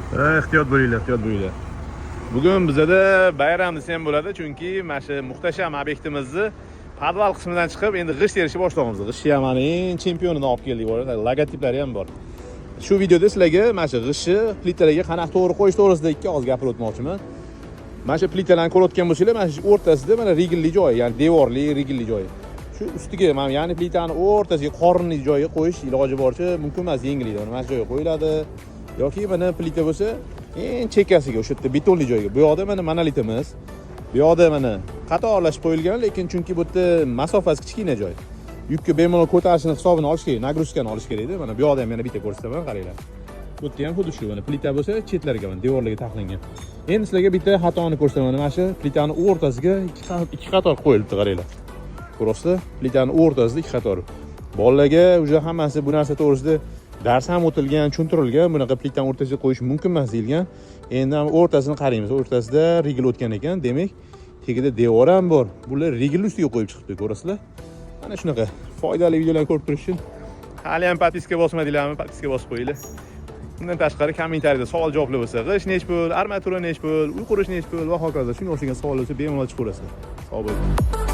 Ehtiyot bo'linglar, ehtiyot bo'linglar. Bugun bizada bayram desa ham bo'ladi, chunki mana shu muhtasham obyektimizni podval qismidan chiqib, endi g'isht terishni boshlayapmiz. G'ishtni ham mana eng chempionidan olib keldik, logotiplari ham bor. Shu videoda sizlarga mana shu g'ishtni plitalarga qanaqa to'g'ri qo'yish to'g'risida ikki og'iz gapirib o'tmoqchiman. Mana shu plitalarni ko'rayotgan bo'lsanglar, mana shu o'rtasida mana rigelli joyi, ya'ni devorli rigelli joyi. Shu ustiga mana, ya'ni plitani o'rtasiga, qorinli joyiga qo'yish iloji boricha mumkin emas, yengillikda. Mana shu joyga qo'yiladi. Yoki mana plita bo'lsa, eng chekkasiga, o'sha yerda betonli joyga. Bu yoqda mana monolitimiz. Bu yoqda mana qatorlashib qo'yilgan, lekin chunki bu yerda masofasi kichkina joy. Yukni bemalol ko'tarishini hisobini olish kerak, нагрузка ni olish kerakda. Mana bu yoqda ham yana bitta ko'rsataman, qaranglar. Bu yerda ham xuddi shu, mana plita bo'lsa, chetlarga, mana devorlarga taxlangan. Endi sizlarga bitta xatoni ko'rsataman. Mana shu plitani o'rtasiga ikki qator qo'yilibdi, qaranglar. Ko'rasizlar, plitani o'rtasida ikki qator. Bolalarga уже hammasi bu narsa to'g'risida dars ham o'tilgan, tushuntirilgan, bunaqa plitani o'rtasiga qo'yish mumkin emas deyilgan. Endi ham o'rtasini qaraymiz. O'rtasida rigel o'tgan ekan, demak, tagida devor ham bor. Bular rigelni ustiga qo'yib chiqibdi, ko'rasizlar. Mana shunaqa foydali videolarni ko'rib turish uchun hali ham подписка bosmadinglarmi? Подписка bosib qo'yinglar. Undan tashqari kommentariyada savol javoblar bo'lsa, g'isht nech pul, armatura nech pul, uy qurish nech pul va hokazo, shunga o'xshagan savollar bo'lsa, bemalol chiqaverasizlar. Sog' bo'ling.